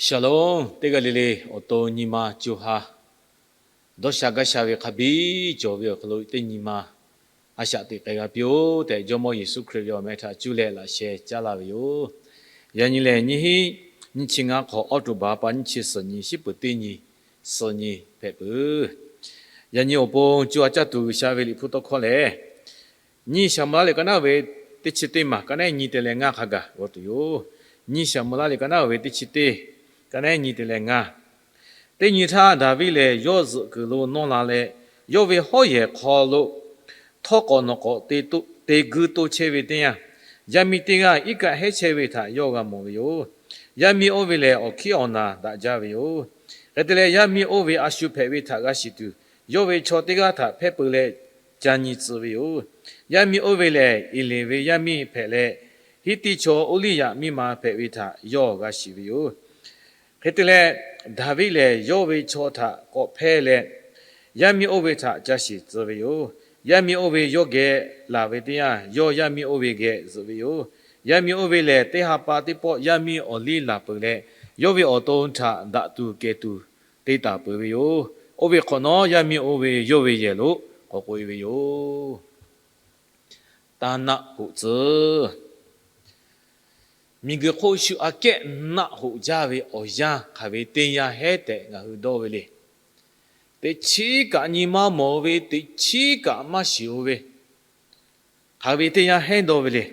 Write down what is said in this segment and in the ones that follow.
Shalom, teˇ g'aˇ le le awˬ to nyi ma co ha dawˇ sha gaˇ sha ve hk'a biˇ cawˬ ve awˬ hk'aw lo teˇ nyi ma a shaꞈ teꞈ k'ai g'a piˇ-oˆ tehꞈ, Jawˇmawˇ Yeˍsuˆ Hkriꞈ ve awˬ meh htaꞈ cuˇ leh laꞈ sheh caˉ laˇ ve yoˬ. Yaꞈ nyi lehˬ, nyiˇ hinˉ nyiˇ chi ngaˇ hk'awꞈ, October pa nyiˇ chi suhˍ nyi, shiˉ peuˍ teˇ nyi, suhˍ nyi hpehꞈ peuˬ. Yaꞈ nyi awˬ pon co ha caˇ tuˬ G'uiˬsha ve Liꞈ hpu tawˇ hkawˇ lehˬ, Nyiˇ Saˍmo-eˍlaˆ liꞈ ka naˉ ve teˇ chi teˇ maˬ ka naˉ nyi te leh ngaˇ hk'a gaˬ g'aw tuˬ yoˬ. Nyiˇ Saˍmo-eˍlaˆ liꞈ ka naˉ ve teˇ chi teˇ ka naˉ nyi te leh ngaˇ. Teˇ nyi htaˇ, Daˍviˆ lehˬ yawˇ zuhꞈ kuiˬ lo nawˇ la leh, yawˇ ve hawˉ yehˬ hk'aw lo htawˇ k'awꞈ nawˬ k'awꞈ te gu to chehˇ ve teˇ yanˇ, yaˇ miˇ teˇ g'aˇ iˉ kaˆ hehˉ chehˇ ve htaꞈ yawˇ g'a mawˬ ve yoˬ. Yaˇ miˇ oˇ ve lehˬ, awˬ hkiˉ awˬ naˬ daꞈ jaˇ ve yoˬ. Hk'e te leh, yaˇ miˇ oˇ ve a shu hpehꞈ ve htaꞈ g'a shiˍ tuˬ, yawˇ ve chaw teˇ g'aˇ htaꞈ hpehˇ peu leh ca nyi tcuh ve yoˬ. Yaˇ miˇ oˇ ve lehˬ, Eˍlenˍ ve yaˇ miˇ hpehꞈ leh, Hiˉtiˆ chaw Uˇliˇyaꞈ miˇ ma hpehꞈ ve htaꞈ yawˇ g'a shiˍ ve yoˬ. Hk'e te leh, Daˍviˆ lehˬ yawˇ ve chaw htaꞈ k'awꞈ hpehˇ leh, yaˇ miˇ oˇ ve htaꞈ ca shiˍ tcuh ve yoˬ. Yaˇ miˇ oˇ ve yawˇ geh laˬ ve teˇ yanˇ, yawˇ yaˇ miˇ oˇ ve geh zuhꞈ ve yoˬ. Yaˇ miˇ oˇ ve lehˬ, teˇ ha pa teˇ pawˆ yaˇ miˇ awˬ liˇ laˬ peuˬ leh, yawˇ ve awˬ to htaꞈ daꞈ tuˬ kehˬ tuˬ te taˍ peuˬ ve yoˬ. Oˇ ve hk'awꞈ nawˉ, yaˇ miˇ oˇ ve yawˇ ve yehˬ lo k'awꞈ k'oꞈ e ve yoˬ. Taˇ naˆ hoꞈ tcuh. Miˬguiˬ hk'oˆ shu aꞈ kehˉ naˆ hoꞈ jaˇ ve awˬ yanˇ hk'aˬ ve teˇ yanˇ hehˉ tehꞈ ngaˬ hui dawˇ ve le. Teꞈ chiˉ kaꞈ nyi maˇ mawˬ ve, teꞈ chiˉ kaꞈ maˇ shiˍ-o ve, hk'aˬ ve teˇ yanˇ hehˉ dawˇ ve le.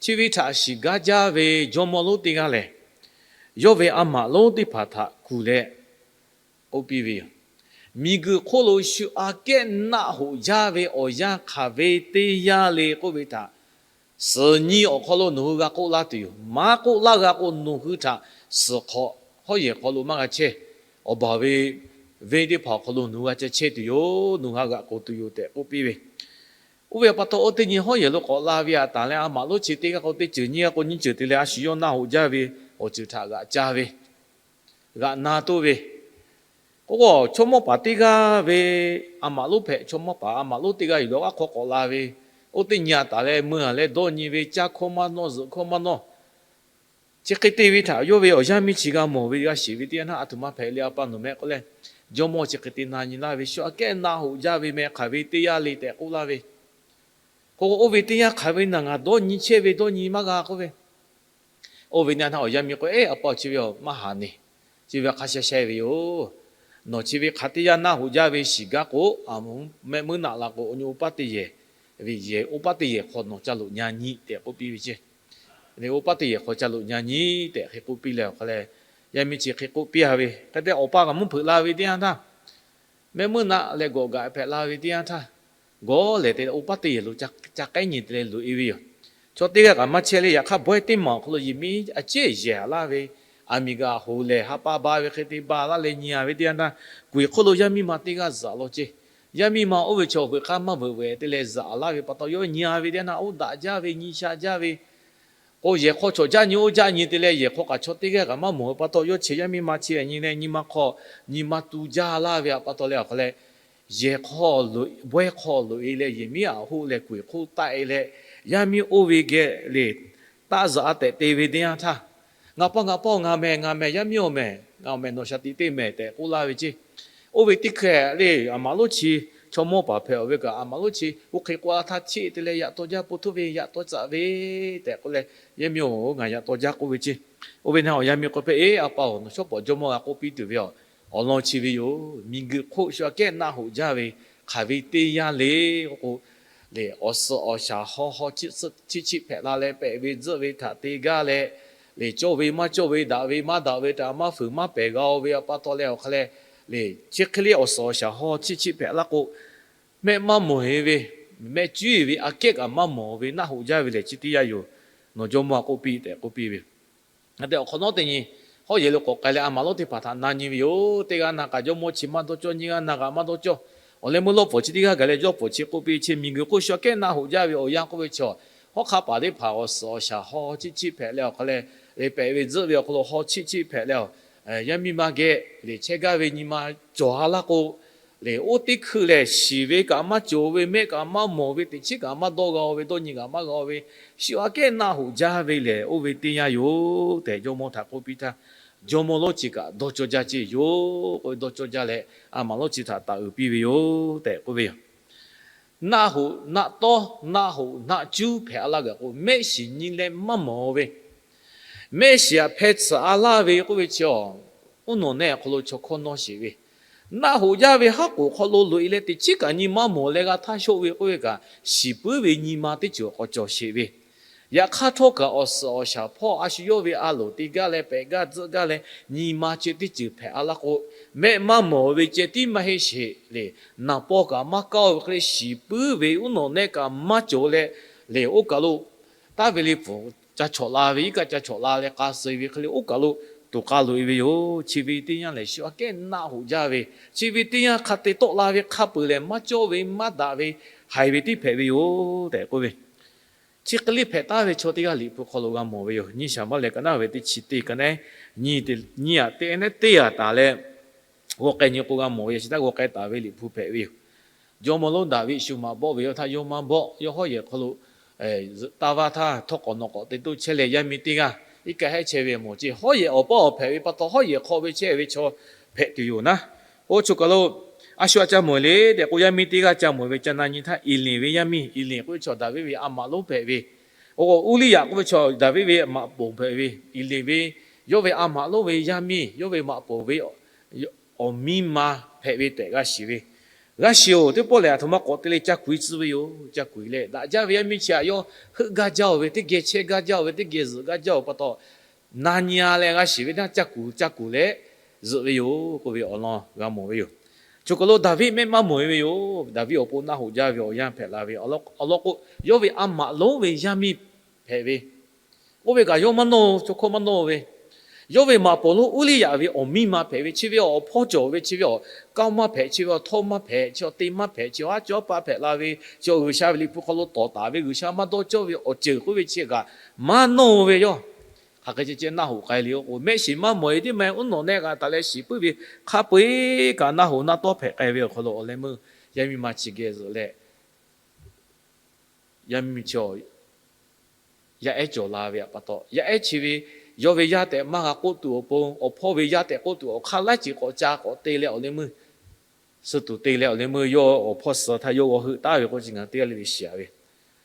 Chi ve htaꞈ shiˍ gaˇ jaˇ ve jawˇmawˇ lonˉ teˇ g'aˇ lehˬ, yawˇ ve a maꞈ lonˉ teˇ hpaˍ htaꞈ kuˬ leh k'oˆ piˇ ve yoˬ. Miˬguiˬ hk'oˆ lo shu aꞈ kehˉ naˆ hoꞈ jaˇ ve awˬ yanˇ hk'aˬ ve teˇ yanˇ le k'oˆ ve htaꞈ suhˍ nyi awˬ hk'aw lo nawˬ hui g'a k'oˆ laˇ tuˬ yoˬ. Maˇ k'oˆ laˇ g'a k'o, nawˬ hui htaꞈ suhˍ hk'awꞈ hawˉ yehˬ hk'aw lo maˇ g'a chehˇ. Awˬ baˬ ve venˇ teˇ hpaˍ awˬ hk'aw lo nawˬ hui g'a ca chehˇ tuˬ yoˬ. Nawˬ hui g'a g'aꞈ k'oˍ tuˬ yoˬ tehꞈ k'oˆ piˇ ve. Oˇ ve pa taw, oˇ teˇ nyi hawˉ yehˬ lo k'awꞈ la ve aꞈ taˍ leh, a maꞈ lonˉ chi teˇ g'aˇ k'o, teˇ ceuˬ nyiˇ g'aˇ k'o, nyiˇ ceuˬ te leh a shu yawˇ naˆ hoꞈ jaˇ ve awˬ ceuˬ htaꞈ g'aꞈ ca ve, g'aꞈ na toˇ ve. K'o, chaw mawˇ paˍ teˇ g'aˇ ve a maꞈ lonˉ hpehꞈ, chaw mawˇ paˍ a maꞈ lonˉ teˇ g'aˇ yuˬ leh awˬ k'aˉ hk'aw k'awꞈ la ve, oˇ teˇ nyi aꞈ taˍ leh mui aꞈ leh dawˇ nyi ve, caˇ hkawˇ maˇ nawˇ, zuhꞈ hkawˇ maˇ nawˇ. Chi hk'e te ve htaꞈ yawˇ ve awˬ yanˇ miˇ chi g'a mawˬ ve g'a shiˍ ve teˇ yanˇ htaˇ, a htoꞈ ma hpehꞈ le a pa nawˬ meh k'oˆ leh, jawˇmawˇ chi hk'e te na nyi laˇ ve, shu aꞈ kehˉ naˆ hoꞈ jaˇ ve meh hk'aˬ ve teˇ yanˇ le tehꞈ k'oˆ laˇ ve. K'o, oˇ ve teˇ yanˇ hk'aˬ ve naˬ ngaˬ dawˇ nyi chehˇ ve dawˇ nyi maˇ g'a k'oˆ ve. Oˇ ve teˇ yanˇ htaˇ awˬ yanˇ miˇ k'oˆ, Eˉ, a pa-oˬ, chi ve maˇ haꞈ neˬ. Chi ve hk'a sha sheh ve yoˬ. Nawˬ chi ve hk'aˬ teˇ yanˇ naˆ hoꞈ jaˇ ve shiˍ gaˇ k'o, mehˆ meuˇ naˆ la k'o, awˬ nyi oˇ paˉ teˇ yehˬ, ve yehˬ oˇ paˉ teˇ yehˬ hk'aw nawˬ ca loꞈ nya nyi tehꞈ k'oˆ piˇ ve ceˇ. Oˇ paˉ teˇ yehˬ hk'aw ca loꞈ nya nyi tehꞈ hk'e k'oˆ piˇ leh awˬ hk'a leh, yaˇ miˇ chi hk'e k'oˆ piˇ a ve. Hk'e te awˬ pa kaꞈ mvuhˇ hpeuꞈ la ve teˇ yanˇ htaˇ, mehˆ meuˇ naˆ leh gawꞈ gaꞈ hpehꞈ la ve teˇ yanˇ htaˇ, gawˬ lehˬ te leh oˇ paˉ teˇ yehˬ lo ca k'ehˉ nyi te leh loꞈ e ve yoˬ. Chaw teˇ g'aˇ kaꞈ maˇ chehˇ leh, yaꞈ hk'aˇ bawehˇ teˇ maˬ awˬ hk'aw lo yehˬ miˉ a ciˉ yehˬ laˇ ve, aˬ miˍ g'aꞈ hoꞈ lehˬ ha pa ba ve hk'e te ba laˇ leh nyi a ve teˇ yanˇ htaˇ, kuˬ eˬ hk'oˆ lo yaˇ miˇ ma teˇ g'aˇ zuhꞈ law ceˇ. Yaˇ miˇ ma oˇ ve chaw veuꞈ hk'aˇ maˇ veuꞈ veuꞈ te leh zuhꞈ laˇ ve pa taw, yawˇ nyi a ve teˇ yanˇ htaˇ oˇ daꞈ jaˇ ve, nyi sha jaˇ ve, k'o, yehˬ hk'aw chaw jaˇ nyi oˇ jaˇ nyi te leh, yehˬ hk'aw kaꞈ chaw teˇ g'aˇ kaꞈ maˇ mawˬ ve pa taw, yawˇ chehˇ yaˇ miˇ ma chehˇ nyi leh nyi ma hk'aw nyi ma tu jaˇ laˇ ve pa taw leh awˬ hk'a leh, yehˬ hk'aw loꞈ, bawehˇ hk'aw loꞈ e leh, yehˬ miˉ aꞈ hoˆ leh kuˬ eˬ hk'oˆ taˆ e leh, yaˇ miˇ oˇ ve geh le taˆ zuhꞈ a tehꞈ te ve teˇ yanˇ htaˇ, Ngaˬ pa, ngaˬ pa-oˬ, ngaˬ mehˬ, ngaˬ mehˬ, yaˇ miˇ-oˬ mehˬ, ngaˬ mehˬ, nawˬ shaˍ tiꞈ te mehˬ tehꞈ k'oˆ laˇ ve ceˇ. Oˇ ve teˇ hkeh le, aˬ maꞈ lonˉ chi chaw mawˇ paˍ hpehꞈ-oˬ ve kaꞈ, aˬ maꞈ lonˉ chi oˇ hk'e k'oˆ a htaˇ, Chiˆ te leh yaꞈ taw jaˇ, po htoˇ ve yaꞈ taw tcuhꞈ ve tehꞈ k'oˆ leh, Yaˇ miˇ-oˬ, ngaˬ yaꞈ taw jaˇ k'oˆ ve ceˇ. Oˇ ve naˆ awˬ yaˇ miˇ k'oˆ hpehꞈ, Eˉ, a pa-oˬ, nawˬ shawˉ pawˍ jawˇmawˇ g'a k'oˆ piˇ tuˬ ve awˬ lawn chi ve yoˬ. Miˬguiˬ hk'oˆ shu aꞈ kehˉ naˆ hoꞈ jaˇ ve hk'aˬ ve teˇ yanˇ le k'oˆ k'o, le, awˬ suhˍ awˬ shaˍ haw haw chiˆ chiˆ hpehꞈ la leh, pehꞈ ve tzuhˆ ve htaꞈ te gaˇ leh, le, cawˇ ve maˇ cawˇ ve, daꞈ ve maˇ daꞈ ve htaꞈ maˇ fuiˍ maˇ pehˬ g'a-o ve pa taw leh awˬ hk'a leh, le, chi hk'e le awˬ suhˍ awˬ shaˍ haw chiˆ chiˆ hpehꞈ laˇ k'o, mehˆ maˇ mawˬ-e ve, mehˆ cuˉ-e ve aꞈ kehˉ kaꞈ maˇ mawˬ ve naˆ hoꞈ jaˇ ve lehˬ, chi teˇ yanˇ yoˬ. Nawˬ jawˇmawˇ g'a k'oˆ piˇ tehꞈ k'oˆ piˇ ve. Hk'e te awˬ hk'awꞈ nawˉ teˇ nyi hawˉ yehˬ lo k'awꞈ k'ai leh, aˬ maꞈ lonˉ teˇ hpaˍ htaꞈ na nyi ve yoˬ. Teˇ g'aˇ na kaꞈ jawˇmawˇ chi maˇ dawˇ cawˇ, nyiˇ g'aˇ na kaꞈ maˇ dawˇ cawˇ. Awˬ leh meuˇ lawˇ pfuhˍ chi teˇ g'aˇ gaˬ leh jawˇ pfuhˍ chi k'oˆ piˇ chi, miˬguiˬ hk'oˆ shu aꞈ kehˉ naˆ hoꞈ jaˇ ve awˬ yanˇ k'oˆ ve chaw, hawˉ hk'aˇ paˍ teˇ hpaˍ awˬ suhˍ awˬ shaˍ haw chiˆ chiˆ hpehꞈ leh awˬ hk'a leh, le, pehꞈ ve tzuhˆ ve awˬ hk'aw lo haw chiˆ chiˆ hpehꞈ leh, yaˇ miˇ ma geh le chehˇ gaˇ ve nyi ma cawˬ ha laˇ k'o, le, oˇ teˇ hkui lehˬ shiˍ ve kaꞈ maˇ cawˬ ve, mehˆ kaꞈ maˇ mawˬ ve, teꞈ chiˉ kaꞈ maˇ dawˇ g'a-o ve, dawˇ nyi kaꞈ maˇ g'a-o ve, shu aꞈ kehˉ naˆ hoꞈ jaˇ ve lehˬ, oˇ ve teˇ yanˇ yoˬ tehꞈ jawˇmawˇ htaꞈ k'oˆ piˇ htaˇ, jawˇmawˇ lonˉ chi kaꞈ dawˇ cawˇ jaˇ ceˇ yoˬ k'oˆ ve, dawˇ cawˇ jaˇ leh a maˍ lonˉ chi htaꞈ taˍ uiˍ piˇ ve yoˬ tehꞈ k'oˆ ve yoˬ. Naˆ hoꞈ naˆ tawˉ, naˆ hoꞈ naˆ cuˉ hpehꞈ a laˇ gaˬ k'o, mehˆ shiˍ nyi leh maˇ mawˬ ve, mehˆ shiˍ aꞈ hpeh tsuhꞈ a laˇ ve k'oˆ ve chi a, uˉ nawˬ nehˆ awˬ hk'aw lo chaw hkawˇ nawˇ sheˍ ve, naˆ hoꞈ jaˇ ve haˉ k'oˍ hk'aw lo loꞈ e leh teꞈ chiˉ kaꞈ nyi maˇ mawˬ leh g'a htaˇ shoˆ ve k'oˆ ve kaꞈ, shiˍ puiˉ ve nyi ma teˇ ceuˬ k'awꞈ cawˬ sheˍ ve, yaꞈ hk'aˇ htawˇ kaꞈ awˬ suhˍ awˬ shaˍ hpawˇ a shu yawˇ ve a loˍ te gaˇ leh pehꞈ gaˇ tzuhˆ gaˇ leh nyi ma chi teˇ ceuˬ hpehꞈ a laˇ k'o, mehˆ maˇ mawˬ ve ceh tiˉ maˇ heˆ sheˍ le. Naˍ paw kaꞈ maˇ kaˇ ve hk'e leh shiˍ puiˉ ve uˉ nawˬ nehˆ kaꞈ maˇ cawˬ leh le, oˇ kaˬ lo taˇ ve le pfuhˍ ca chawꞈ la ve, iˉ kaˆ ca chawꞈ la leh k'a suh ve hk'e leh oˇ kaˬ lo toˍ k'a loꞈ e ve yoˬ. Chi ve teˇ yanˇ lehˬ shu aꞈ kehˉ naˆ hoꞈ jaˇ ve, chi ve teˇ yanˇ hk'a te tawˆ la ve hk'a peuˬ lehˬ maˇ cawˇ ve maˇ daꞈ ve haiˬ ve tiˉ hpehꞈ ve yoˬ tehꞈ k'oˆ ve, chi hk'e le hpehꞈ taˍ ve chaw teˇ g'aˇ Liꞈ hpu hk'aw lo g'a mawˬ ve yoˬ. Nyiˇ Saˍmuˍeˍ lehˬ ka naˉ ve teˇ chi teˇ ka naˉ, nyiˇ aꞈ teˇ naˉ teˇ aꞈ taˍ leh g'aw k'ai nyi k'o g'a mawˬ ve yoˬ. Chi htaˇ g'aw k'ai taˍ ve Liꞈ hpu hpehꞈ ve yoˬ. Jawˇmawˇ lonˉ Daˍviˆ shu maꞈ bawˆ ve awˬ htaˇ yawˇ maˇ bawˆ, yawˇ hawˉ yehˬ hk'aw lo zuhꞈ taˇ vaˇ htaˇ htawˇ k'awꞈ nawˬ k'awꞈ te toˇ chehˇ leh yaˇ miˇ teˇ g'aˇ iˉ kaˆ hehˉ chehˇ ve mawˬ ceˇ. Hawˉ yehˬ awˬ paˇ awˬ hpehꞈ ve pa taw hawˉ yehˬ hk'aw ve chehˇ ve chaw hpehꞈ tuˬ yoˬ naˉ. Oˇ chaw kaˬ lo a shu aꞈ ca mawˬ le tehꞈ k'o, yaˇ miˇ teˇ g'aˇ ca mawˬ ve ca na nyi htaˇ Eˍlenˍ ve yaˇ miˇ, Eˍlenˍ k'oˆ ve chaw Daˍviˆ ve a maꞈ lonˉ hpehꞈ ve, oˇ Uˇliˇyaꞈ k'oˆ ve chaw Daˍviˆ ve maꞈ poˍ hpehꞈ ve, Eˍlenˍ ve yawˇ ve a maꞈ lonˉ ve yaˇ miˇ, yawˇ ve maꞈ poˍ ve awˬ miˇ ma hpehꞈ ve tehꞈ g'a shiˍ ve. G'a shiˍ-oˬ, teˇ pawˆ lehˬ aˬ htoꞈ ma k'awꞈ te leh ca kuˬ e tcuh ve yoˬ. Ca kuˬ e leh daꞈ jaˇ ve yaˇ miˇ chi aꞈ yawˇ heuˆ gaˇ jaˇ-oˬ ve, teˇ geh chehˇ gaˇ jaˇ-oˬ ve, teˇ geh zuhꞈ gaˇ jaˇ-oˬ pa taw, na nyi-a leh g'a shiˍ ve htaˇ ca kuˬ ca kuˬ leh zuhꞈ ve yoˬ k'oˆ ve awˬ lawn g'a mawˬ ve yoˬ. Chaw kaˬ lo Daˍviˆ mehˆ maˇ mawˬ e ve yoˬ. Daˍviˆ awˬ pon naˆ hoꞈ jaˇ ve awˬ yanˇ hpehꞈ la ve, awˬ lawn k'o yawˇ ve a maꞈ lonˉ ve yaˇ miˇ hpehꞈ ve, oˇ ve kaꞈ yawˇ maˇ nawˇ, chaw hkawˇ maˇ nawˇ ve, yawˇ ve maꞈ poˍ lonˉ Uˇliˇyaꞈ ve awˬ miˇ ma hpehꞈ ve, chi ve awˬ hpawˇ cawˬ ve, chi ve awˬ kaoˇ maˇ hpehꞈ, chi ve awˬ htawˇ maˇ hpehꞈ, chi awˬ te maˇ hpehꞈ, chi awˬ haˉ cawˇ paˆ hpehꞈ la ve, chi awˬ G'uiˬsha ve Liꞈ hpu hk'aw lo tawˍ taˍ ve G'uiˬsha maˇ dawˇ cawˇ ve awˬ ceuˬ k'oˆ ve chi kaꞈ maˇ nawˇ ve yoˬ. Hk'aˬ hk'e ceh ceh naˆ hoꞈ k'ai le k'o, mehˆ shiˍ maˇ mawˬ e tiˉ maˇ heˆ, uˉ nawˬ nehˆ g'a taˍ leh shiˍ puiˉ ve hk'a peu-eˬ kaꞈ naˆ hoꞈ naˆ tawˉ hpehꞈ k'ai ve awˬ hk'aw lo awˬ leh meuˇ yaˇ miˇ ma chi geh zuhꞈ leh, yaˇ miˇ chi yaˇ ehˉ cawˬ la ve pa taw, yaˇ ehˉ chi ve yawˇ ve yaˇ tehꞈ maˇ g'a k'oˆ tuˬ awˬ pon, awˬ hpawˇ ve yaˇ tehꞈ k'oˆ tuˬ awˬ hk'aˇ laiˉ ceuˬ k'awꞈ ca k'awꞈ te leh awˬ leh meuˇ suh tuˬ te leh awˬ leh meuˇ yawˇ awˬ hpawˇ suh htaˇ yawˇ g'aw heuˆ taˍ ve k'oˆ chi ngaˬ hui teˇ g'aˇ le le shiˍ-a ve.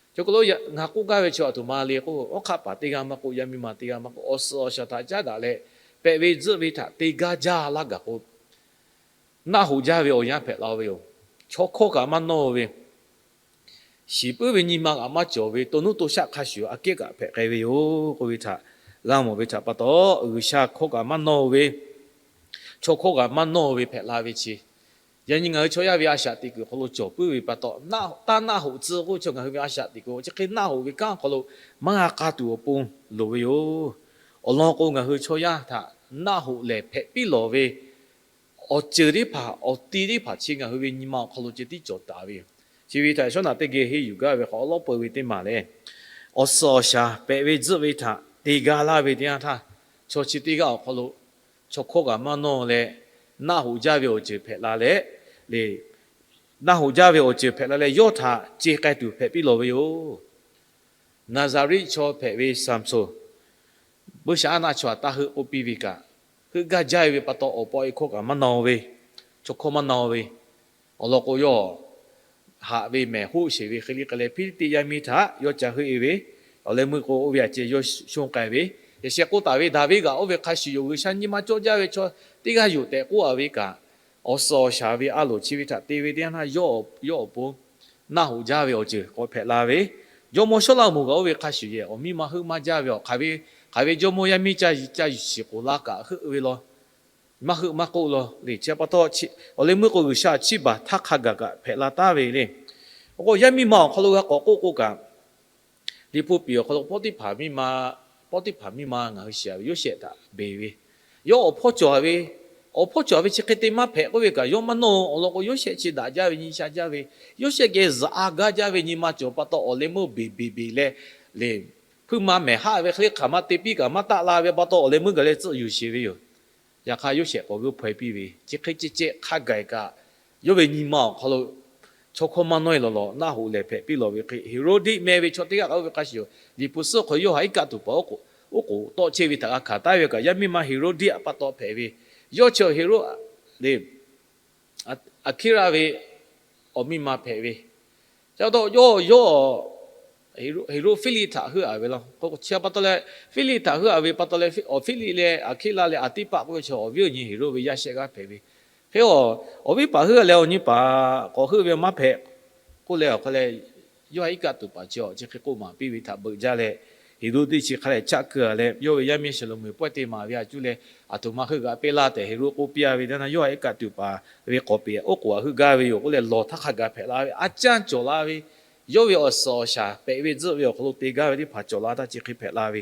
Chaw kaˬ lo ngaˬ k'oˆ gaˇ ve chi aˬ htoꞈ ma le k'o, awˉ hk'aˆ paˍ teˇ g'aˇ maˇ k'oˆ, yaˇ miˇ ma teˇ g'aˇ maˇ k'oˆ, awˬ suhˍ awˬ shaˍ htaꞈ caˉ daꞈ leh pehꞈ ve tzuhˆ ve htaꞈ te gaˇ jaˇ laˇ gaˬ k'o, naˆ hoꞈ jaˇ ve awˬ yanˇ hpehꞈ la ve yoˬ. Chaw hkawˇ kaꞈ maˇ nawˇ ve, shiˍ puiˉ ve nyi ma kaꞈ maˇ cawˬ ve, to nuˇ to shaˆ hk'a shuˍ aꞈ kehˉ kaꞈ hpehꞈ k'ai ve yoˬ k'oˆ ve htaꞈ g'a mawˬ ve htaꞈ pa taw, G'uiˬsha hkawˇ kaꞈ maˇ nawˇ ve, chaw hkawˇ kaꞈ maˇ nawˇ ve hpehꞈ la ve chi, yaꞈ nyi ngaˬ hui chaw yaˇ ve a shaꞈ teꞈ kuiˬ hk'aw lo cawˬ puiˉ ve pa taw, taˇ naˆ hoꞈ tcuh k'oˆ ve chaw ngaˬ hui ve a shaꞈ teꞈ kuiˬ chi hk'e naˆ hoꞈ ve kanˉ hk'aw lo maˇ g'a k'a tuˬ awˬ pon loˍ ve yoˬ. Awˬ lawn k'o, ngaˬ hui chaw yaˇ htaꞈ naˆ hoꞈ lehˬ hpehꞈ piˇ lawˬ ve awˬ ceuˬ teˇ hpaˍ, awˬ ti teˇ hpaˍ chi ngaˬ hui ve nyi ma awˬ hk'aw lo ceh tiˉ cawˬ taˍ ve yoˬ. Chi ve htaꞈ shawˉ naꞈ teˇ geh henˇ yuˬ gaˇ ve k'o, awˉ lawˉ peu ve teˇ maˬ lehˬ, awˬ suhˍ awˬ shaˍ pehꞈ ve tzuhˆ ve htaꞈ te gaˇ laˇ ve teˇ yanˇ htaˇ, chaw chi teˇ g'aˇ awˬ hk'aw lo chaw hkawˇ kaꞈ maˇ nawˇ leh, naˆ hoꞈ jaˇ ve awˬ ceuˬ hpehꞈ la leh, le, naˆ hoꞈ jaˇ ve awˬ ceuˬ hpehꞈ la leh yawˇ htaꞈ ce k'ai tuˬ hpehꞈ piˇ lawˬ ve yoˬ. Naˍzaˍriˆ chaw hpehꞈ ve Saˍmsoˍ, buiˇshaˆaˉnaˆ chaw htaꞈ taˇ heuˆ k'oˆ piˇ ve kaꞈ, heuˆ gaˇ jaˇ ve pa taw awˬ pa awˬ e hkawˇ kaꞈ maˇ na-o ve, chaw hkawˇ maˇ na-o ve, awˬ lawn k'o yawˇ haꞈ ve mehˬ hoˆ sheˍ ve hk'e le k'ai leh, Hpiˇliˇtiˆ yaˇ miˇ htaꞈ yawˇ ca heuˆ e ve, awˬ leh meuˇ k'o oˇ ve aꞈ ceh yawˇ shonˇ k'ai ve, yaꞈ sheh k'oˆ taˍ ve Daˍviˆ kaꞈ oˇ ve hk'a shuˍ yoˬ, G'uiˬsha nyi ma cawˇ jaˇ ve chaw teˇ g'aˇ yoˬ tehꞈ k'oˆ a ve kaꞈ, awˬ suhˍ awˬ shaˍ ve a loˍ chi ve htaꞈ te ve teˇ yanˇ htaˇ yawˇ awˬ pon naˆ hoꞈ jaˇ ve awˬ ceuˬ k'awꞈ hpehꞈ la ve, jawˇmawˇ Sawˉlaꞈmonˍ kaꞈ oˇ ve hk'a shuˍ yehˬ awˬ miˇ ma heuˆ maˇ jaˇ ve, hk'aˬ ve, hk'aˬ ve jawˇmawˇ yaˇ miˇ ca yuˬ shiˍ k'oˍ la kaꞈ heuˆ ve law, maˇ heuˆ maˇ k'oˆ law le. Chi pa taw, awˬ leh meuˇ k'o G'uiˬsha chiˇ baˬ htaˇ hk'a gaˬ kaꞈ hpehꞈ la taˍ ve le. Awˬ k'o yaˇ miˇ ma awˬ hk'aw lo g'a k'awꞈ k'oˆ k'o kaꞈ, Liꞈ hpu piˍ awˬ hk'aw lo Pawˇtiˆhpaˍ miˇ ma, Pawˇtiˆhpaˍ miˇ ma ngaˬ hui shiˍ ve Yoˇsehꞈ htaꞈ beˬ ve, yawˇ awˬ hpawˇ cawˬ ve, awˬ hpawˇ cawˬ ve chi hk'e te maˇ hpehꞈ k'oˆ ve kaꞈ yawˇ maˇ nawˇ. Awˬ lawn k'o Yoˇsehꞈ chi daꞈ jaˇ ve, nyi sha jaˇ ve, Yoˇsehꞈ geh zuhꞈ a gaˇ jaˇ ve nyi ma cawˬ pa taw awˬ leh meuˇ beˬ beˬ beˬ leh, le, hpuiˇ ma mehˬ haˆ ve hk'e le hk'aˬ ma te piˇ kaꞈ maˇ taˆ la ve pa taw awˬ leh meuˇ gaˬ leh tcuhˆ yuˬ sheˍ ve yoˬ. Yaꞈ hk'aˇ Yoˇsehꞈ k'awꞈ ve oˇ hpaw e piˇ ve, chi hk'e ceh ceh hk'a gaˬ kaꞈ, yawˇ ve nyi ma awˬ hk'aw lo chaw hkawˇ maˇ nawˇ e lawˬ lawˬ naˆ hoꞈ lehˬ hpehꞈ piˇ lawˬ ve hk'e, Heˍroˇdiˆ meh ve chaw teˇ g'aˇ kaꞈ oˇ ve hk'a shuˍ yoˬ. Liꞈ hpu suhˉ hk'aw yawˇ htaꞈ iˉ kaˆ tuˬ paˍ oˉ k'oˍ oˉ k'oˍ tawˆ chehˇ ve htaꞈ g'a hkanˍ taˍ ve kaꞈ, yaˇ miˇ ma Heˍroˇdiˆ pa taw hpehꞈ ve, yawˇ chi Heˍroˆ le, Aˍhkiˇraˆ ve awˬ miˇ ma hpehꞈ ve. Ca taw yawˇ yawˇ Heˍroˆ Hpiˇliˆ htaꞈ heuˆ-a ve law. K'o chi pa taw leh, Hpiˇliˆ htaꞈ heuˆ-a ve pa taw leh, awˬ Hpiˇliˆ leh Aˍhkiˇraˆ leh Aˍtiˇpaˆ k'oˆ ve chaw awˬ viˉ awˬ nyi Heˍroˆ ve yaˇ shehˆ g'aˇ hpehꞈ ve. Hk'e awˬ viˉ paˍ heuˆ leh awˬ nyi paˍ k'awꞈ heuˆ ve maˇ hpehꞈ k'oˆ leh awˬ hk'a leh, yawˇ htaꞈ iˉ kaˆ tuˬ paˍ chi awˬ chi hk'e k'oˆ maˍ piˇ ve htaꞈ beuꞈ jaˇ leh, Heˍroˆdiˆ chi hk'a leh chaˆ keu-a leh, yawˇ ve yaˇ miˇ Sheˍloˍmeˍ pawehˇ te maˍ ve a cuˇ leh, aˬ htoꞈ ma heuˆ g'aꞈ peˆ laˇ tehꞈ Heˍroˆ k'oˆ piˇ-a ve teˇ yanˇ, yawˇ htaꞈ iˉ kaˆ tuˬ paˍ ve k'awꞈ peꞈ oˉ k'oˍ htaꞈ heuˆ gaˇ ve yoˬ k'oˆ leh, lawˬ htaˇ hk'a gaˬ hpehꞈ la ve, a caˇ cawˬ la ve, yawˇ ve awˬ suhˍ awˬ shaˍ pehꞈ ve tzuhˆ ve awˬ hk'aw lo te gaˇ ve teˇ hpaˍ cawˬ la htaˇ chi hk'e hpehꞈ la ve.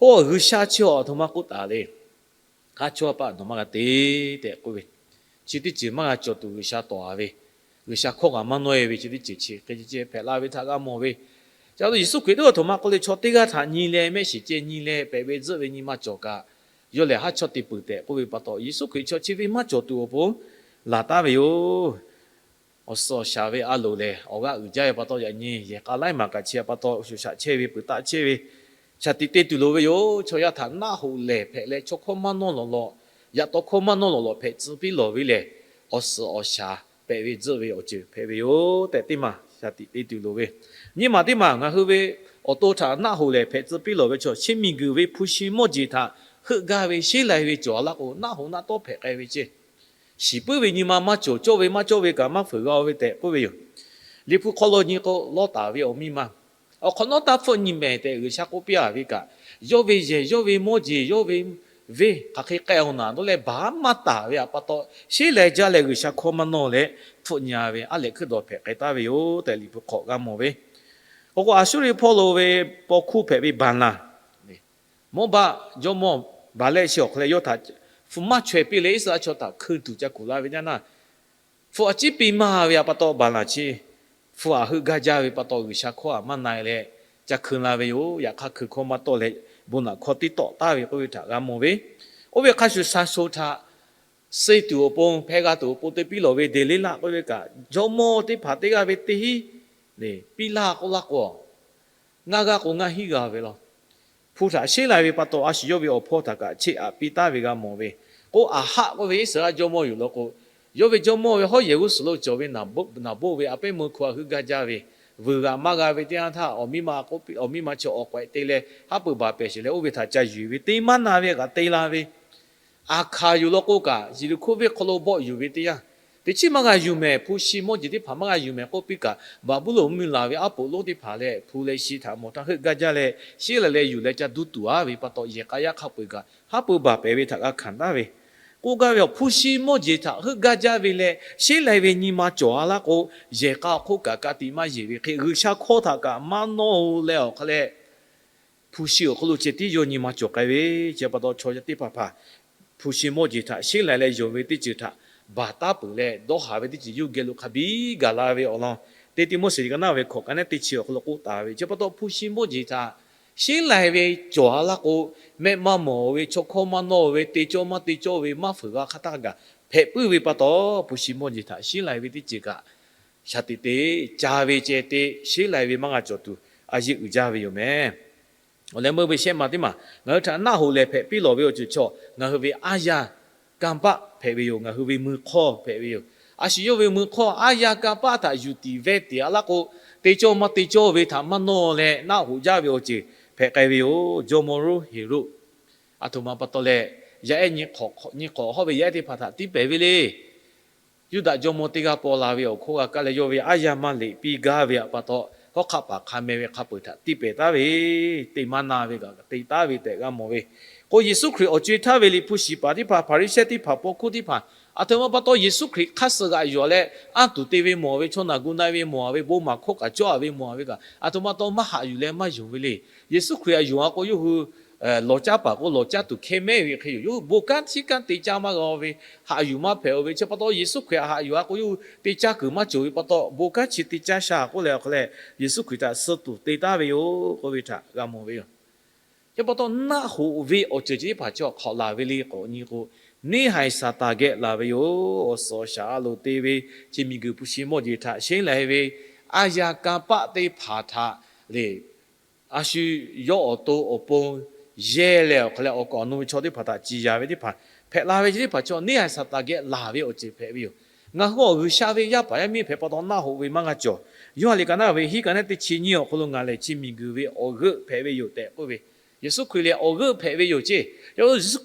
K'o, G'uiˬsha chi awˬ htoꞈ ma k'oˆ taˍ le. Haˉ chawˇ paˆ nawˬ maˇ g'a te tehꞈ k'oˆ ve, chi teˇ ceuˬ maˇ g'a cawˬ tuˬ G'uiˬsha tawˍ-a ve, G'uiˬsha hkawˇ kaꞈ maˇ nawˇ-e ve chi teˇ ceuˬ chi hk'e ceh hpehꞈ la ve htaꞈ g'a mawˬ ve. Ca tuˬ Yeˍsuˆ Hkriꞈ teˇ aˬ htoꞈ ma k'oˆ le, chaw teˇ g'aˇ htaꞈ nyi leh mehˆ shiˍ ceh nyi leh pehꞈ ve tzuhˆ ve nyi ma cawˬ kaꞈ, yawˇ lehˬ haˉ chawˇ te peuˬ tehꞈ k'oˆ ve pa taw, Yeˍsuˆ Hkriꞈ chaw chi ve maˇ cawˬ tuˬ awˬ pon laˬ taˍ ve yoˬ. Awˬ suhˍ awˬ shaˍ ve a loˍ lehˬ, awˬ g'aˇ uiˍ jaˇ ve pa taw yaꞈ nyi yehˬ k'a laiˉ maˬ kaꞈ chi pa taw shuˍ shaꞈ chehˇ ve peuˬ taˆ chehˇ ve, shaˍ tiꞈ te tuˬ loˍ ve yoˬ. Chaw yaˇ htaꞈ naˆ hoꞈ lehˬ hpehꞈ leh, chaw hkawˇ maˇ nawˇ lawˬ lawˬ, yaꞈ taw hkawˇ maˇ nawˇ lawˬ lawˬ hpehꞈ tcuh piˇ lawˬ ve lehˬ, awˬ suhˍ awˬ shaˍ pehꞈ ve tzuhˆ ve awˬ ceuˬ hpehꞈ ve yoˬ tehꞈ teˇ maˬ shaˍ tiꞈ te tuˬ loˍ ve. Nyi maˬ teˇ maˬ ngaˬ hui ve awˬ to htaꞈ naˆ hoꞈ lehˬ hpehꞈ tcuh piˇ lawˬ ve chaw, chi miˬguiˬ ve hpu shi mawˇ jeˬ htaꞈ heuˆ gaˇ ve sheˉ lai ve cawˬ-a laˇ k'o, naˆ hoꞈ naˆ tawˉ hpehꞈ k'ai ve ceˇ. Shiˍ puiˉ ve nyi ma maˇ cawˬ, cawˇ ve maˇ cawˇ ve kaꞈ maˇ fuiˍ g'a-o ve tehꞈ k'oˆ ve yoˬ. Liꞈ hpu hk'aw lo nyi k'o, Lawˇtaˍ ve awˬ miˇ ma awˬ hk'awꞈ nawˉ taˇ hpfuhˆ nyi mehˍ tehꞈ G'uiˬsha k'oˆ piˇ-a ve kaꞈ, yawˇ ve yehˬ, yawˇ ve mawˇ jeˬ, yawˇ ve venˇ hk'aˬ hk'e k'ai-o naˍ dawˇ leh baˬ maˇ taˍ ve pa taw, sheˉ lai jaˇ leh G'uiˬsha hkawˇ maˇ nawˇ leh hpfuhˆ nyi-a ve aˉ lehꞈ hkuiˉ dawˬ hpehꞈ k'ai taˍ ve yoˬ tehꞈ Liꞈ hpu hk'awꞈ g'a mawˬ ve. Awˬ k'o, Aˍsuˇriˆ hpawˇ lo ve paw hkuˇ hpehꞈ ve Baˍlaˍ, Mawˇbaˆ jawˇmawˇ Baˍlehˆ chi awˬ hk'aw leh yawˇ htaꞈ hpu maˇ chaweh piˇ leh Iˉsaˍreˍlaˆ chaw htaꞈ hkui tuˬ ca kuˬ la ve teˇ yanˇ, hpu a ciˉ piˇ maˇ ve pa taw Baˍlaˍ chi hpu aꞈ heuˆ gaˇ jaˇ ve pa taw G'uiˬsha hkawˇ aꞈ maˇ na-e leh ca hkui la ve yoˬ. Yaꞈ hk'aˇ hkui hkawˇ maˇ tawˆ leh bon naꞈ hkawˇ tiˉ tawˆ taˍ ve k'oˆ ve htaꞈ g'a mawˬ ve. Oˇ ve hk'a shuˍ sha sho htaꞈ suh tuˬ awˬ pon, hpeh g'a tuˬ awˬ pon te piˇ lawˬ ve Deˍleˉlaˆ k'oˆ ve kaꞈ, jawˇmawˇ teˇ hpaˍ teˇ g'aˇ ve teˇ hinˉ piˇ laˇ k'oˆ laˇ k'o, ngaˇ g'aˇ k'o ngaˇ hinˉ g'a ve law. Hpu htaꞈ sheˉ lai ve pa taw a shu yawˇ ve awˬ hpawˇ htaꞈ kaꞈ cheˇ aꞈ piˇ taˍ ve g'a mawˬ ve. K'o, Aˍhaˆ k'oˆ ve Iˉsaˍreˍlaˆ jawˇmawˇ yoˬ law k'o, yawˇ ve jawˇmawˇ ve hawˉ yehˬ g'uˇ suhˍ lo cawˬ ve naˍboˆ ve aꞈ pehˉ meuˇ hkawˇ aꞈ heuˆ gaˇ jaˇ ve, vuiˬ g'aꞈ maˇ g'a ve teˇ yanˇ htaˇ, awˬ miˇ ma k'oˆ piˇ, awˬ miˇ ma chi awˬ k'awehꞈ te leh haˉ pui baˬ pehˍ sheˍ leh oˇ ve htaꞈ ca yuˬ ve teˇ maˇ na ve kaꞈ te la ve. Aˍhkaˍ yoˬ law k'o kaꞈ, Yeˍriˆhkoˇ venˇ hk'aw lo bawˆ yuˬ ve teˇ yanˇ, teˇ chiˉ maˇ g'a yuˬ mehˍ, hpu shi mawˇ jeˬ teˇ hpaˍ maˇ g'a yuˬ mehˍ k'oˆ piˇ kaꞈ, Baˍbuˍlonˍ mvuhˇmiˬ laˬ ve aˉ poꞈ lonˉ teˇ hpaˍ leh hpu leh shi htaꞈ mawˬ htaˇ heuˆ gaˇ jaˇ leh, sheˉ lai leh yuˬ leh ca duˇ tuˬ-a ve pa taw, yehˬ k'a yaˇ hk'a peu-eˬ kaꞈ haˉ pui baˬ pehˍ ve htaꞈ g'a hkanˍ taˍ ve. K'oˆ gaˇ ve awˬ, hpu shi mawˇ jeˬ htaꞈ heuˆ gaˇ jaˇ ve leh sheˉ lai ve nyi ma cawˬ-a laˇ k'o, yehˬ k'a awˬ hk'oˆ kaꞈ ka tiꞈ maˇ yeˬ ve hk'e, G'uiˬsha hkawˇ htaꞈ kaꞈ maˇ nawˇ-o leh awˬ hk'a leh, hpu shi awˬ hk'aw lo ceh tiˉ yawˇ nyi ma cawˬ k'ai ve. Chi pa taw chaw yaˇ teˇ hpaˍ hpaˍ hpu shi mawˇ jeˬ htaꞈ sheˉ lai leh yonˍ ve teˇ ceuˬ htaꞈ baˬ taˉ peuˬ leh, dawˇ haˍ ve teˇ ceuˬ yawˇ geh lo hk'a biˇ gaˬ la ve awˬ lawn, teˇ Tiˆmoˉseˍ ka naˇ ve hkawꞈ ka neˉ teˇ chi awˬ hk'aw lo k'oˆ taˍ ve. Chi pa taw hpu shi mawˇ jeˬ htaꞈ sheˉ lai ve cawˬ-a laˇ k'o, mehˆ maˇ mawˬ ve, chaw hkawˇ maˇ nawˇ ve, te cawˇ maˇ te cawˇ ve, maˇ fuiˍ g'a hk'a htaˇ kaꞈ hpehꞈ puiˉ ve pa taw, hpu shi mawˇ jeˬ htaꞈ sheˉ lai ve teˇ ceuˬ kaꞈ shaˍ tiꞈ te, ca ve ceh te, sheˉ lai ve maˇ g'a cawˬ tuˬ a yeˇ uiˍ jaˇ ve yoˬ mehˍ. Awˬ leh meuˇ ve shehˆ ma teˇ maˬ ngaˬ hui htaꞈ naˆ hoꞈ lehˬ hpehꞈ piˇ lawˬ ve awˬ ceuˬ chaw, ngaˬ hui ve aˉ yaˇ kanˇ paˆ hpehꞈ ve yoˬ. Ngaˬ hui ve mui hk'awˇ hpehꞈ ve yoˬ. A shu yawˇ ve mui hk'awˇ aˉ yaˇ kanˇ paˆ htaꞈ yuˬ tiˍ vehˇ tiˍ-a laˇ k'o, te cawˇ maˇ te cawˇ ve htaꞈ maˇ nawˇ leh naˆ hoꞈ jaˇ ve awˬ ceuˬ hpehꞈ k'ai ve yoˬ. Jawˇmawˇ lonˉ Heˍroˆ aˬ htoꞈ ma pa taw leh, yaˇ ehˉ nyi hk'awꞈ hawˉ ve yaˇ ehˉ teˇ hpaˍ htaꞈ tiˉ pehˍ ve le. Yuˇdaꞈ jawˇmawˇ teˇ g'aˇ paw la ve awˬ hk'oˆ g'a kaˇ leh, yawˇ ve aˉ yaˇ maˇ leꞈ piˇ gaˇ ve pa taw, hawˉ hk'aˆ paˍ hk'a meh ve hk'a peu-eˬ htaꞈ tiˇ pehˍ taˉ ve, te maˇ na ve kaꞈ te taˉ ve tehꞈ g'a mawˬ ve. K'o, Yeˍsuˆ Hkriꞈ awˬ co-e htaˇ ve liꞈ hpu shiˍ paˍ teˇ hpaˍ, Hpaˍriˍsehˇ teˇ hpaˍ, paw hkuˇ teˇ hpaˍ, aˬ htoꞈ ma pa taw Yeˍsuˆ Hkriꞈ hk'aˇ suh g'aꞈ yuˬ-a leh, anˇ tuˬ te ve mawˬ ve, chaw naˬ gu na ve mawˬ ve, bon maˍ hkawˇ kaꞈ cawˇ-a ve mawˬ ve kaꞈ, aˬ htoꞈ ma taw maˇ haꞈ yuˬ leh maˇ yonˍ ve le. Yeˍsuˆ Hkriꞈ aꞈ yonˍ-a k'o, yawˇ hui lawˬ caˉ paˍ k'o, lawˬ caˇ tuˬ hkeh mehˉ ve hk'e yoˬ. Yawˇ hui bon kanˉ chi kanˉ te caˇ maˇ g'a-o ve, haꞈ yuˬ maˇ hpehꞈ-o ve. Chi pa taw Yeˍsuˆ Hkriꞈ aꞈ haꞈ yuˬ-a k'o, yawˇ hui te caˇ kuiˬ maˇ cawˬ ve pa taw, bon kanˉ chi te caˇ sha k'oˆ leh awˬ hk'a leh, Yeˍsuˆ Hkriꞈ htaꞈ suh tuˬ te taˉ ve yoˬ k'oˆ ve htaꞈ g'a mawˬ ve yoˬ. Chi pa taw naˆ hoꞈ ve awˬ ceuˬ chi teˇ hpaˍ chi awˬ hk'aw laˬ ve le k'awꞈ nyi k'o, neˇ haiˬ Saˍtanˍ geh laˬ ve yoˬ. Awˬ suhˍ awˬ shaˍ a loˍ te ve, chi miˬguiˬ hpu shi mawˇ jeˬ htaꞈ sheˉ lai ve, aˉ yaˇ kanˇ paˆ teˇ hpaˍ htaꞈ le, a shu yawˇ awˬ to awˬ pon yehˇ leh awˬ hk'aˬ leh awˬ kaˍ awˬ nu ve chaw teˇ hpaˍ htaꞈ ciˍ yanˍ ve teˇ hpaˍ hpehꞈ la ve chi teˇ hpaˍ chaw neˇ haiˬ Saˍtanˍ geh laˬ ve awˬ ceuˬ hpehꞈ ve yoˬ. Ngaˬ hui awˬ G'uiˬsha ve yaˇ paˍ yaˇ miˇ hpehꞈ pa taw naˆ hoꞈ ve maˇ g'a cawˬ. Yoˇhanˬ liꞈ ka naˉ ve hiˉ ka naˉ teˇ chi nyiˇ awˬ hk'aw lo ngaˬ lehˬ chi miˬguiˬ ve awˬ g'euˆ hpehꞈ ve yoˬ tehꞈ k'oˆ ve, Yeˍsuˆ Hkriꞈ lehˬ awˬ g'euˆ hpehꞈ ve yoˬ ceˇ.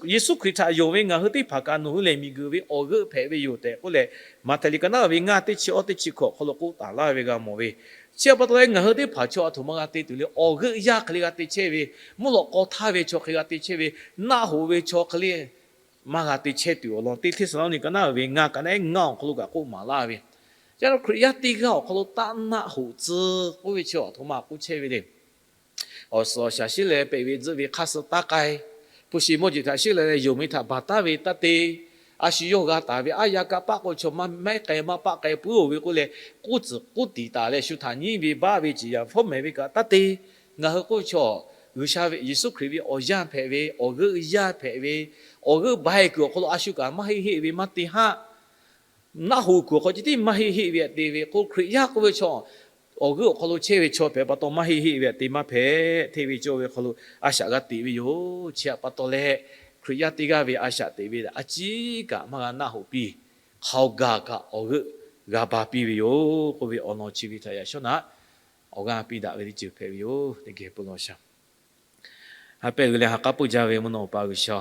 Yeˍsuˆ Hkriꞈ htaꞈ yonˍ ve ngaˬ hui teˇ hpaˍ kaꞈ nawˬ hui lehˬ miˬguiˬ ve awˬ g'euˆ hpehꞈ ve yoˬ tehꞈ k'oˆ leh, Maꞈhtehˍ liꞈ ka naˉ ve ngaˇ teˇ chi awˇ teˇ chi hkawꞈ awˬ hk'aw lo k'oˆ taˍ laˇ ve g'a mawˬ ve. Chi pa taw leh ngaˬ hui teˇ hpaˍ chaw aˬ htoꞈ ma g'a te tuˬ le, awˬ g'euˆ yaˇ hk'e le g'a te chehˇ ve, mvuhˇ lawꞈ k'aw htaˇ ve chaw hk'e g'a te chehˇ ve, naˆ hoꞈ ve chaw hk'e le maˇ g'a te chehˇ tuˬ awˬ lawn teˇ Hteˇsaˍlawˇniˆ ka naˉ ve ngaˇ ka naˉ ngaˇ awˬ hk'aw lo kaꞈ k'oˆ maˍ laˇ ve, yaˇ Hkriꞈ yaˇ teˇ g'aˇ awˬ hk'aw lo taˇ naˆ hoꞈ tcuh k'oˆ ve chi aˬ htoꞈ ma k'oˆ chehˇ ve le. Awˬ suhˍ awˬ shaˍ shiˉ leh pehꞈ ve tzuhˆ ve hk'aˇ suh taˇ k'ai, hpu shi mawˇ jeˬ htaꞈ shiˉ leh yonˍ ve htaꞈ baˬ taˉ ve taˇ te, a shu yawˇ g'a taˍ ve aˉ yaˇ kanˇ paˆ k'oˆ ve chaw maˇ mehˉ k'ai maˇ paˆ k'ai puiˉ-oˬ ve k'oˆ leh, k'uˉ tcuhˍ k'uˉ tiˍ taˍ leh shu htaꞈ nyiˉ ve baˆ ve ciˍ yanˍ fawˉ mehˍ ve kaꞈ taˇ te. Ngaˬ hui k'oˆ ve chaw, G'uiˬsha ve Yeˍsuˆ Hkriꞈ ve awˬ yanˇ hpehꞈ ve, awˬ g'euˆ yaˇ hpehꞈ ve, awˬ g'euˆ ba-e kuiˬ awˬ hk'aw lo a shu kaꞈ maˇ heˆ heˆ ve maˇ te haˆ. Naˆ hoꞈ kuiˬ awˬ hk'aw lo ceh tiˉ maˇ heˆ heˆ ve htaꞈ te ve k'o, Hkriꞈ yaˇ k'oˆ ve chaw awˬ g'euˆ awˬ hk'aw lo chehˇ ve chaw hpehꞈ pa taw maˇ heˆ heˆ ve htaꞈ te maˇ hpehꞈ. Hteˇ ve cawˇ ve hk'aw lo a shaꞈ g'a teꞈ ve yoˬ. Chi htaꞈ pa taw leh, Hkriꞈ yaˇ teˇ g'aˇ ve a shaꞈ teꞈ ve a ciˉ kaꞈ maˇ g'a naˆ hoꞈ piˇ, hk'aoˍ gaˬ kaꞈ awˬ g'euˆ g'a ba piˇ ve yoˬ k'oˆ ve awˬ lawn chi ve htaꞈ yaꞈ shawˉ naꞈ awˬ g'aˇ piˇ daꞈ ve teˇ ceuˬ hpehꞈ ve yoˬ. Teˇ geh peuˬ law shaˍ. Ha pehˇ g'uiˬ leh ha k'aˉ peuˇ jaˇ ve mvuhˇ naw awˬ pa G'uiˬsha,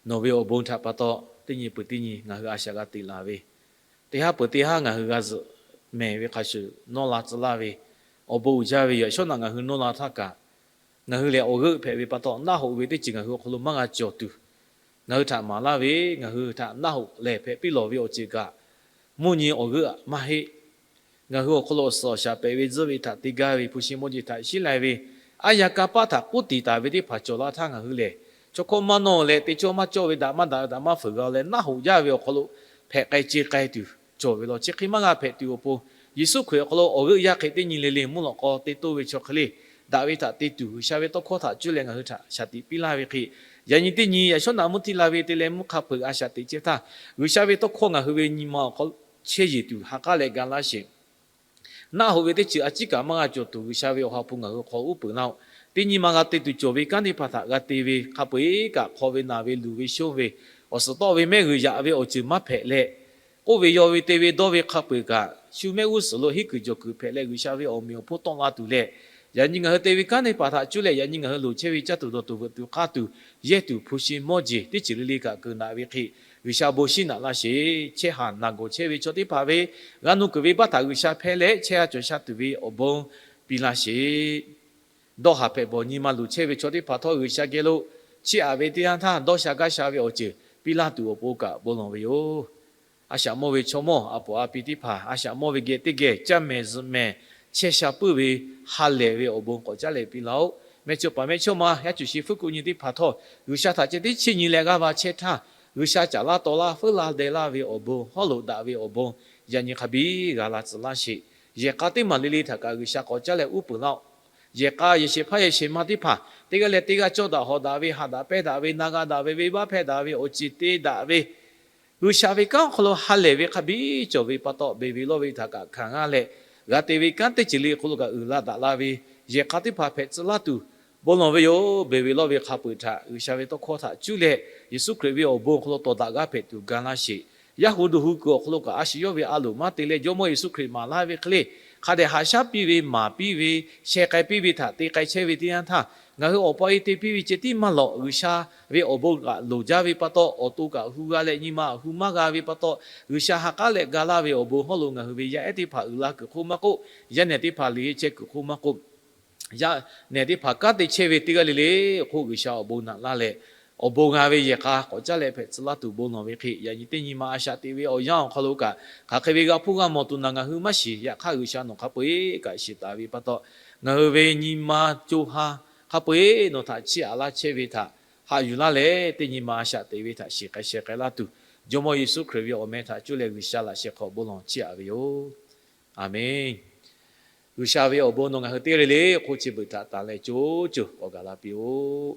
nawˬ ve awˬ bon htaꞈ pa taw teˇ nyi peuˬ teˇ nyi ngaˬ hui a shaꞈ g'a teꞈ laˬ ve, teˇ haˉ peuˬ teˇ haˉ ngaˬ hui g'a zuhꞈ mehˍ ve hk'a shuˍ nawˇ la tcuh laˇ ve, awˬ bon uiˍ jaˇ ve yoˬ. Yaꞈ shawˉ naꞈ ngaˬ hui nawˇ la htaˇ kaꞈ, ngaˬ hui lehˬ awˬ g'euˆ hpehꞈ ve pa taw naˆ hoꞈ ve teˇ ceuˬ ngaˬ hui awˬ hk'aw lo maˇ g'a cawˬ tuˬ, ngaˬ hui htaꞈ maˍ laˇ ve, ngaˬ hui htaꞈ naˆ hoꞈ lehˬ hpehꞈ piˇ lawˬ ve awˬ ceuˬ kaꞈ, mvuhˇ nyi awˬ g'euˆ maˇ heˆ. Ngaˬ hui awˬ hk'aw lo awˬ suhˍ awˬ shaˍ pehꞈ ve tzuhˆ ve htaꞈ te gaˇ ve, hpu shi mawˇ jeˬ htaꞈ shiˉ lai ve, aˉ yaˇ kanˇ paˆ htaꞈ k'uˉ tiˍ taˍ ve teˇ hpaˍ cawˬ la htaˇ ngaˬ hui lehˬ, chaw hkawˇ maˇ nawˇ leh teˇ cawˇ maˇ cawˇ ve daꞈ maˇ daꞈ ve htaꞈ maˇ fuiˍ g'a leh naˆ hoꞈ jaˇ ve awˬ hk'aw lo hpehꞈ k'ai ce k'ai tuˬ cawˬ ve law. Chi hk'e maˇ g'a hpehꞈ tuˬ awˬ pon, Yeˍsuˆ Hkriꞈ awˬ hk'aw lo awˬ g'euˆ yaˇ hk'e teˇ nyi le le mvuhˇ lawꞈ k'aw te toˇ ve chaw hk'e le, daꞈ ve htaꞈ te tuˬ G'uiˬsha ve tawˇ hkawˇ htaꞈ cuˇ leh ngaˬ hui htaꞈ shaˍ tiꞈ piˇ laˇ ve hk'e, yaꞈ nyi teˇ nyi yaꞈ shawˉ naꞈ mvuhˇ htiˇ la ve te leh mvuhˇ hk'a peu-eˬ a shaꞈ teꞈ chehˇ htaˇ, G'uiˬsha ve tawˇ hkawˇ ngaˬ hui ve nyi ma awˬ hk'aw chehˇ yeˬ tuˬ ha k'aˉ leh ga laˇ sheˍ. Naˆ hoꞈ ve teˇ ceuˬ a ciˉ kaꞈ maˇ g'a cawˬ tuˬ G'uiˬsha ve awˬ ha hpu ngaˬ hui hk'aw uˉ peunˍ laˇ-oˆ. Teˇ nyi ma g'a te tuˬ cawˬ ve kanˉ teˇ hpaˍ htaꞈ g'a te ve hk'a peu-eˬ kaꞈ hk'aw ve naˬ ve luˬ ve shonˇ ve, awˬ suhˍ tawˆ ve mehˆ g'uiˬ yaꞈ ve awˬ ceuˬ maˇ hpehꞈ leh, k'oˆ ve yaw ve te ve dawˇ ve hk'a peu-eˬ kaꞈ, shu mehˆ g'uˇ suhˍ lo henˇ kuiˬ jawˬ kuiˬ hpehꞈ leh G'uiˬsha ve awˬ meꞈ awˬ hponˇ tawˆ la tuˬ leh, yaꞈ nyi ngaˬ hui te ve kanˉ teˇ hpaˍ htaꞈ cuˇ leh yaꞈ nyi ngaˬ hui loˍ chehˇ ve caˇ tuˬ dawˬ tuˬ veuꞈ tuˬ k'aˇ tuˬ yehˇ tuˬ hpu shi mawˇ jeˬ teˇ ceuˬ le le kaꞈ keunˍ daꞈ ve hk'e, G'uiˬsha bon shiˉ naꞈ laˇ sheˍ. Chehˇ haˍ naˬ gawˬ chehˇ ve chaw teˇ hpaˍ ve g'a nu kuiˬ ve baˆ htaꞈ G'uiˬsha hpehˇ leh chehˇ ha cawˬ sha tuˬ ve awˬ bon piˇ laˇ sheˍ. Dawˇ haˍ hpehꞈ bawˬ nyi ma luˬ chehˇ ve chaw teˇ hpaˍ htawˇ G'uiˬsha geh lo chiˇ aꞈ ve teˇ yanˇ htaˇ dawˇ sha gaˇ sha ve awˬ ceuˬ piˇ laˇ tuˬ awˬ pon kaꞈ bon lawˬ ve yoˬ. A shaꞈ mawˇ ve chaw mawˇ a poˍ a pi teˇ hpaˍ a shaꞈ mawˇ ve geh teˇ geh caˇ mehˍ zuhꞈ mehˍ chehˇ sha puiˉ ve ha lehˬ ve awˬ bon k'awꞈ caˉ leh piˇ laˇ-oˆ. Mehˇchawˇ paˍ mehˇchawˇma yaˇ cuˬ shi fuˉ kuˆ nyi teˇ hpaˍ htawˇ G'uiˬsha htaꞈ ceh tiˉ chiˇ nyi leh g'aˇ va chehˇ htaˇ, G'uiˬsha caˍ laˇ taw laˇ feuˉ laˇ deh laˇ ve awˬ bon hawˉ loꞈ daꞈ ve awˬ bon yaꞈ nyi hk'a biˇ g'a la tcuh laˇ sheˍ. Yehˬ k'a teˇ maˬ le le htaꞈ kaꞈ G'uiˬsha k'awꞈ caˉ leh uˉ peunˍ laˇ-oˆ. Yehˬ k'a yehˬ shehˍ hpaˇ yehˬ shehˍ ma teˇ hpaˍ teˇ g'aˇ leh teˇ g'aˇ cawˇ daꞈ hawꞈ daꞈ ve, haꞈ daꞈ pehnˇ daꞈ ve, na g'a daꞈ ve, venˇbaˆ hpehˇ daꞈ ve, awˬ ceˬ te daꞈ ve, G'uiˬsha ve kanˉ awˬ hk'aw lo ha lehˬ ve hk'a biˇ cawˬ ve pa taw, beˬ ve lawˇ ve htaꞈ kaꞈ hkanˍ g'aˇ leh, g'a te ve kanˉ teˇ ceuˬ le awˬ hk'aw lo kaꞈ uiˍ la daꞈ la ve yehˬ k'a teˇ hpaˍ hpehꞈ tcuh laˇ tuˬ bon lawˬ ve yoˬ. Beˬ ve lawˇ ve hk'a peu-eˬ htaꞈ G'uiˬsha ve tawˇ hkawˇ htaꞈ cuˇ leh Yeˍsuˆ Hkriꞈ ve awˬ bon awˬ hk'aw lo tawˍ daꞈ g'aˇ hpehꞈ tuˬ ga laˇ sheˍ. Yaˇ hu duˬ hu kuiˬ awˬ hk'aw lo kaꞈ a shu yawˇ ve a loˍ maˇ te leh Jawˇmawˇ Yeˍsuˆ Hkriꞈ maˍ laˇ ve hk'e le, hk'a dehꞈ haꞈ shaˉ piˇ ve, maˍ piˇ ve, sheh k'ai piˇ ve htaꞈ te k'ai chehˇ ve teˇ yanˇ htaˇ, ngaˬ hui awˬ pa e te piˇ ve ceh tiˉ maˇ lawꞈ, G'uiˬsha ve awˬ bon kaꞈ loˍ jaˇ ve pa taw, awˬ to kaꞈ hu g'a leh nyi ma hu maˇ g'a ve pa taw, G'uiˬsha ha k'aˉ leh ga laˇ ve awˬ bon hawˉ lo ngaˬ hui ve yaˇ ehˉ teˇ hpaˍ uiˍ la kuiˬ hk'oˆ maˇ k'oˆ, yaˇ nehˬ teˇ hpaˍ liꞈ chehˇ kuiˬ hk'oˆ maˇ k'oˆ, yaˇ nehˬ teˇ hpaˍ kanˉ te chehˇ ve teˇ g'aˇ le le awˬ hk'oˆ G'uiˬsha awˬ bon naꞈ laˇ leh, awˬ bon g'a ve yehˬ k'a k'awꞈ caˉ leh hpehꞈ tcuh laˇ tuˬ bon lawˬ ve hk'e, yaꞈ nyi teˇ nyi ma a shaꞈ teꞈ ve awˬ yanˇ awˬ hk'aw lo kaꞈ hk'aˬ hk'e ve g'a hpuˇ g'a mawˬ tuˬ naˬ ngaˬ hui maˇ shiˍ. Yaꞈ hk'aˇ G'uiˬsha nawˬ hk'a peu-eˬ kaꞈ shiˍ taˍ ve pa taw, ngaˬ hui ve nyi ma co ha hk'a peu-eˬ nawˬ htaꞈ chiˇ aꞈ laˇ chehˇ ve htaꞈ haꞈ yuˬ laˇ leh, teˇ nyi ma a shaꞈ teꞈ ve htaꞈ shiˍ k'ai sheh k'ai laˇ tuˬ, Jawˇmawˇ Yeˍsuˆ Hkriꞈ ve awˬ meh htaꞈ cuˇ leh G'uiˬsha laꞈ sheh hk'aw bon lawˬ chiˇ aꞈ ve yoˬ. Aˍmenˍ. G'uiˬsha ve awˬ bon nawˬ ngaˬ hui teˇ g'aˇ le le hk'oˆ chi beuꞈ htaꞈ tanˍ leh co co k'awꞈ gaˬ la piˇ-oˆ.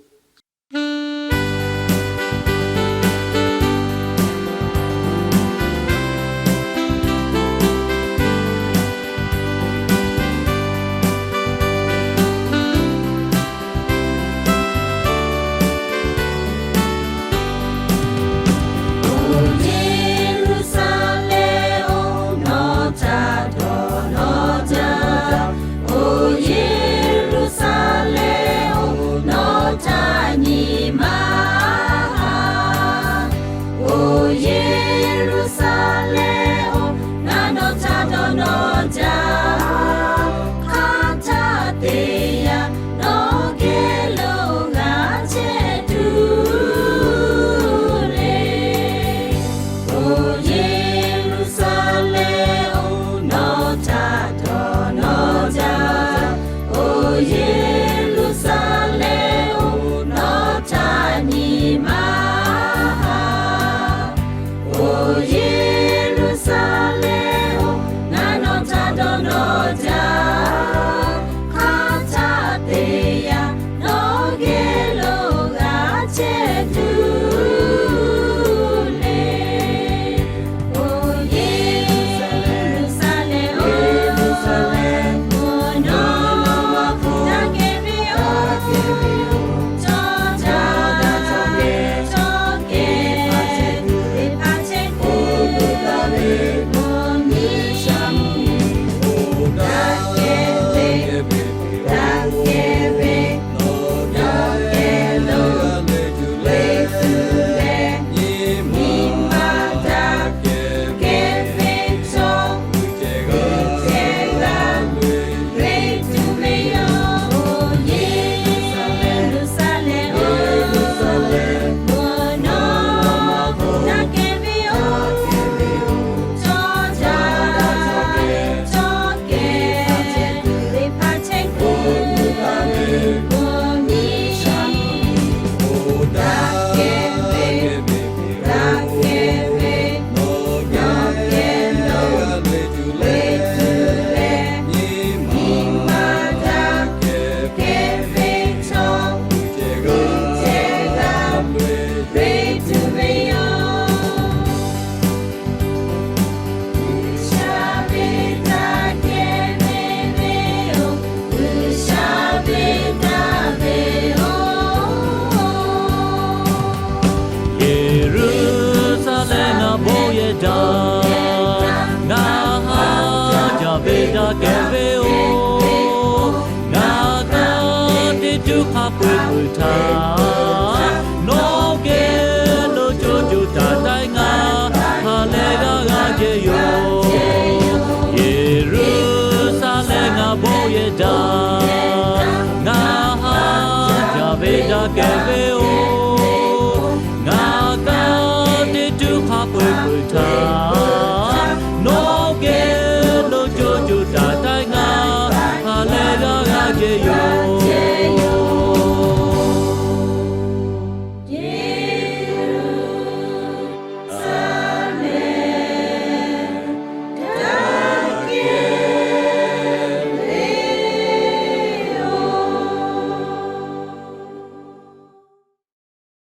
htaꞈ nawˬ geh lo co co taiˍ taiˍ ngaˬ ha leh g'aˇ g'aˇ jehˇ yoˬ. Yeˍruˆsaˍlehnˍ ngaˬ bon yehˬ daꞈ, ngaˬ ha yaˇ ve daꞈ kehˬ ve-oˬ, ngaˬ ka teˇ tuˉ hk'a peu-eˬ peuˬ htaꞈ